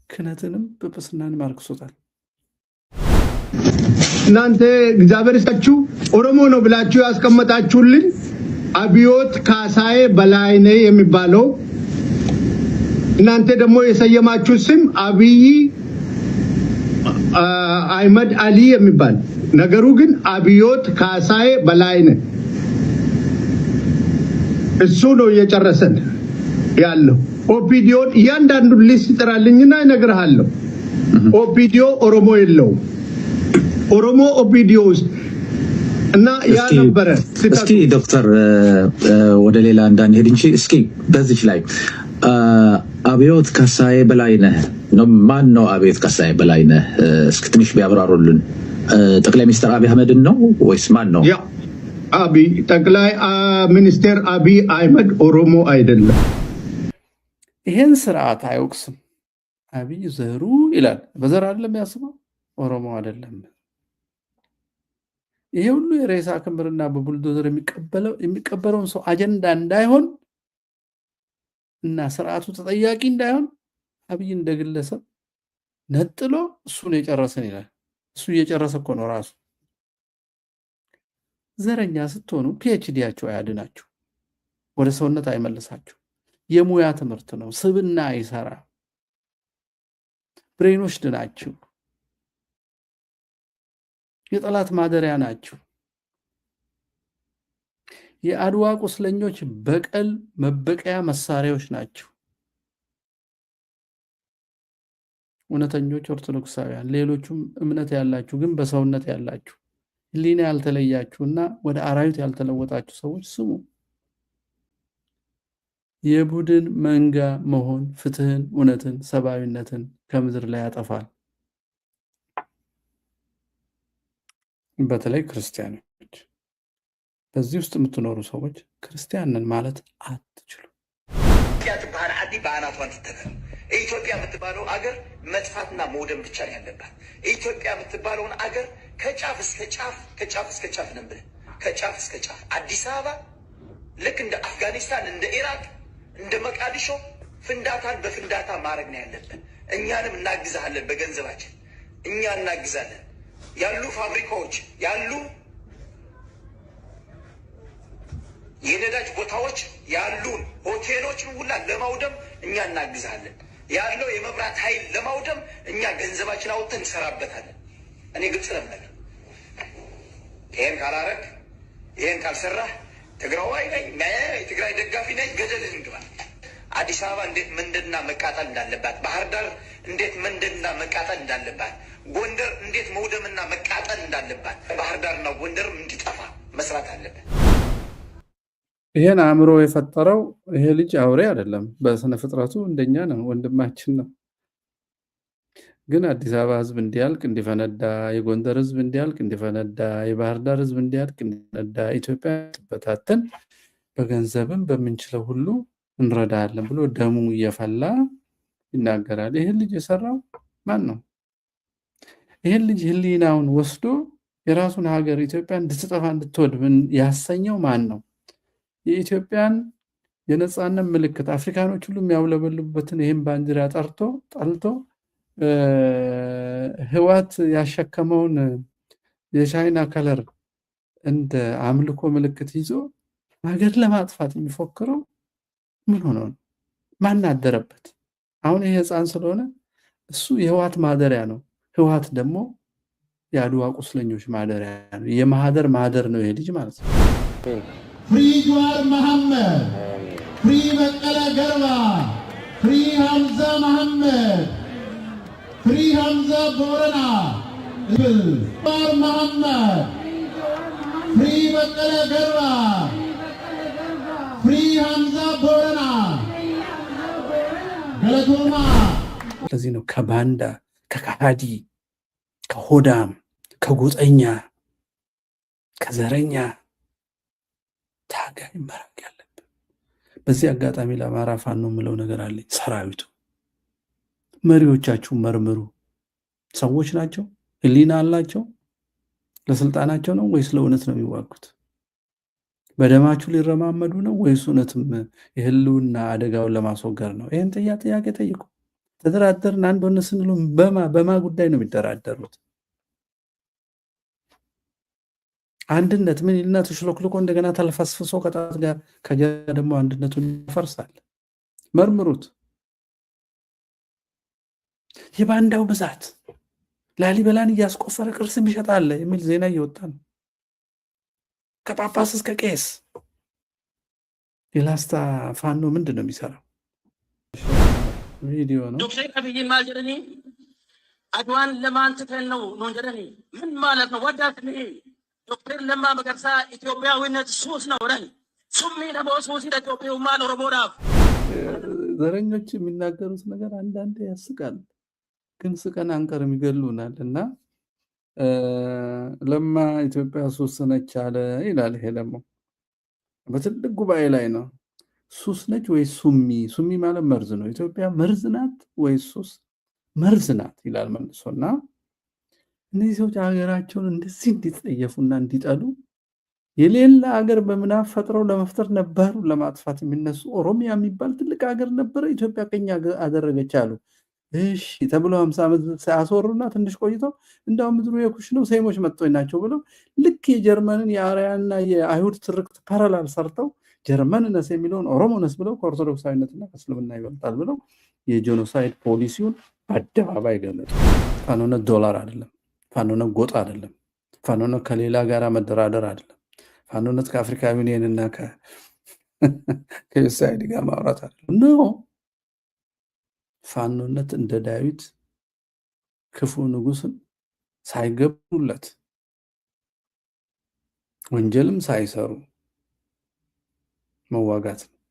ክህነትንም ጵጵስናንም አርክሶታል። እናንተ እግዚአብሔር ይስጣችሁ፣ ኦሮሞ ነው ብላችሁ ያስቀመጣችሁልኝ አብዮት ካሳዬ በላይነህ የሚባለው፣ እናንተ ደግሞ የሰየማችሁ ስም አብይ አህመድ አሊ የሚባል፣ ነገሩ ግን አብዮት ካሳዬ በላይነህ እሱ ነው እየጨረሰን ያለው። ኦፒዲዮን እያንዳንዱን list ጥራልኝና እነግርሃለሁ። ኦፒዲዮ ኦሮሞ የለውም። ኦሮሞ ኦፒዲዮ ውስጥ እና ያ ነበረ። እስኪ ዶክተር፣ ወደ ሌላ እንዳንሄድ እንጂ እስኪ በዚች ላይ አብዮት ካሳዬ በላይነህ ማን ነው? አብዮት ካሳዬ በላይነህ እስኪ ትንሽ ቢያብራሩልን። ጠቅላይ ሚኒስትር አብይ አህመድን ነው ወይስ ማን ነው? ያ አብይ፣ ጠቅላይ ሚኒስቴር አብይ አህመድ ኦሮሞ አይደለም። ይሄን ስርዓት አይወቅስም። አብይ ዘሩ ይላል። በዘር አይደለም ያስበው፣ ኦሮሞ አይደለም። ይሄ ሁሉ የሬሳ ክምርና በቡልዶዘር የሚቀበለውን ሰው አጀንዳ እንዳይሆን እና ስርዓቱ ተጠያቂ እንዳይሆን አብይ እንደ ግለሰብ ነጥሎ እሱን የጨረሰን ይላል። እሱ እየጨረሰ እኮ ነው ራሱ። ዘረኛ ስትሆኑ PhD ያችሁ አያድናችሁ፣ ወደ ሰውነት አይመልሳችሁ። የሙያ ትምህርት ነው፣ ስብና አይሰራ። Brainwashed ናችሁ፣ የጠላት ማደሪያ ናችሁ። የአድዋ ቁስለኞች በቀል መበቀያ መሳሪያዎች ናቸው። እውነተኞች ኦርቶዶክሳውያን፣ ሌሎቹም እምነት ያላችሁ ግን በሰውነት ያላችሁ፣ ሕሊና ያልተለያችሁ እና ወደ አራዊት ያልተለወጣችሁ ሰዎች ስሙ። የቡድን መንጋ መሆን ፍትህን፣ እውነትን፣ ሰብአዊነትን ከምድር ላይ ያጠፋል። በተለይ ክርስቲያኖች፣ በዚህ ውስጥ የምትኖሩ ሰዎች ክርስቲያን ነን ማለት አትችሉ። ኢትዮጵያ ትበሃል ዓዲ በአናቷን ትተከል። ኢትዮጵያ የምትባለው አገር መጥፋትና መውደም ብቻ ነው ያለባት። ኢትዮጵያ የምትባለውን አገር ከጫፍ እስከ ጫፍ፣ ከጫፍ እስከ ጫፍ ነው የምልህ፣ ከጫፍ እስከ ጫፍ አዲስ አበባ ልክ እንደ አፍጋኒስታን፣ እንደ ኢራቅ፣ እንደ መቃዲሾ ፍንዳታን በፍንዳታ ማድረግ ነው ያለብን። እኛንም እናግዛለን፣ በገንዘባችን እኛ እናግዛለን። ያሉ ፋብሪካዎች፣ ያሉ የነዳጅ ቦታዎች፣ ያሉን ሆቴሎችን ሁላ ለማውደም እኛ እናግዛለን። ያለው የመብራት ኃይል ለማውደም እኛ ገንዘባችን አውጥተን እንሰራበታለን። እኔ ግልጽ ነው የምነግርህ። ይሄን ካላረግ፣ ይሄን ካልሰራህ ትግራዋይ ነኝ፣ የትግራይ ደጋፊ ነኝ፣ ገደል እንግባ። አዲስ አበባ እንዴት መንደድና መቃጠል እንዳለባት፣ ባህር ዳር እንዴት መንደድና መቃጠል እንዳለባት፣ ጎንደር እንዴት መውደምና መቃጠል እንዳለባት፣ ባህር ዳርና ጎንደርም እንዲጠፋ መስራት አለብን። ይሄን አእምሮ የፈጠረው ይሄ ልጅ አውሬ አይደለም። በስነ ፍጥረቱ እንደኛ ነው፣ ወንድማችን ነው። ግን አዲስ አበባ ህዝብ እንዲያልቅ እንዲፈነዳ፣ የጎንደር ህዝብ እንዲያልቅ እንዲፈነዳ፣ የባህር ዳር ህዝብ እንዲያልቅ እንዲፈነዳ፣ ኢትዮጵያ ትበታተን በገንዘብም በምንችለው ሁሉ እንረዳለን ብሎ ደሙ እየፈላ ይናገራል። ይህን ልጅ የሰራው ማን ነው? ይህን ልጅ ህሊናውን ወስዶ የራሱን ሀገር ኢትዮጵያ እንድትጠፋ እንድትወድም ያሰኘው ማን ነው? የኢትዮጵያን የነፃነት ምልክት፣ አፍሪካኖች ሁሉ የሚያውለበልቡበትን ይህን ባንዲራ ጠርቶ ጠልቶ ህዋት ያሸከመውን የቻይና color እንደ አምልኮ ምልክት ይዞ ሀገር ለማጥፋት የሚፎክረው ምን ሆኖ ነው? ማን አደረበት? አሁን ይሄ ህፃን ስለሆነ እሱ የህዋት ማደሪያ ነው። ህዋት ደግሞ የአድዋ ቁስለኞች ማደሪያ ነው። የማህደር ማህደር ነው ይሄ ልጅ ማለት ነው። Free Jawar Mohammed፣ Free Bekele Gerba፣ Free Hamza Mohammed፣ Free Hamza Borana፣ Jawar Mohammed፣ Free Bekele Gerba፣ Free Hamza Borana፣ Galatoomaa። ለዚህ ነው ከባንዳ፣ ከካሃዲ፣ ከሆዳም፣ ከጎጠኛ፣ ከዘረኛ ታጋይ መራቅ ያለብን። በዚህ አጋጣሚ ለአማራ ፋኖ የምለው ነገር አለኝ። ሰራዊቱ መሪዎቻችሁ መርምሩ። ሰዎች ናቸው? ህሊና አላቸው? ለስልጣናቸው ነው ወይስ ለእውነት ነው የሚዋጉት? በደማችሁ ሊረማመዱ ነው ወይስ እውነትም የህልውና አደጋውን ለማስወገድ ነው? ይህን ጥያቄ ጠይቁ። ተደራደርን አንድ ሆነ ስንሉ በማ ጉዳይ ነው የሚደራደሩት? አንድነት ምን ይልና ተሽሎክልኮ እንደገና ተልፈስፍሶ ከጠላት ጋር ከጀርባ ደግሞ አንድነቱን ያፈርሳል። መርምሩት። የባንዳው ብዛት ላሊበላን እያስቆፈረ ቅርስ ይሸጣል የሚል ዜና እየወጣ ነው። ከጳጳስ እስከ ቄስ። የላስታ ፋኖ ምንድን ነው የሚሰራው? ቪዲዮ ነው። ዶክተር አብይ maal jedhanii አድዋን ለማን ትተን ነው ነው jedhanii ምን ማለት ነው? ወዳት ዶክተር ለማ መገርሳ ኢትዮጵያዊነት ሱስ ነው ረን ሱሚ ደግሞ ሱሲ ኢትዮጵያውማን ኦሮሞዳፍ ዘረኞች የሚናገሩት ነገር አንዳንዴ ያስቃል፣ ግን ስቀን አንቀርም፣ ይገሉናል። እና ለማ ኢትዮጵያ ሱስ ነች አለ ይላል። ይሄ ደግሞ በትልቅ ጉባኤ ላይ ነው። ሱስ ነች ወይ ሱሚ? ሱሚ ማለት መርዝ ነው። ኢትዮጵያ መርዝ ናት ወይ ሱስ? መርዝ ናት ይላል መልሶ። እና እነዚህ ሰዎች ሀገራቸውን እንደዚህ እንዲጸየፉና እንዲጠሉ የሌላ ሀገር በምናብ ፈጥረው ለመፍጠር ነባሩን ለማጥፋት የሚነሱ፣ ኦሮሚያ የሚባል ትልቅ ሀገር ነበረ፣ ኢትዮጵያ ቀኝ አደረገች አሉ። እሺ ተብሎ 50 ዓመት ሲያስወሩና ትንሽ ቆይተው እንዳውም ምድሩ የኩሽ ነው፣ ሴሞች መጥቶኝ ናቸው ብለው ልክ የጀርመንን የአርያና የአይሁድ ትርክት parallel ሰርተው Germanness የሚለውን Oromoness ብለው ከኦርቶዶክሳዊነትና ከእስልምና ይበልጣል ብለው የ genocide ፖሊሲውን በአደባባይ ገለጡ። ፋኖነት ዶላር አይደለም። ፋኖነት ጎጥ አይደለም። ፋኖነት ከሌላ ጋር መደራደር አይደለም። ፋኖነት ከአፍሪካ ዩኒየን እና ከዩኤስአይዲ ጋር ማውራት አይደለም። No፣ ፋኖነት እንደ ዳዊት ክፉ ንጉስን ሳይገቡለት ወንጀልም ሳይሰሩ መዋጋት ነው።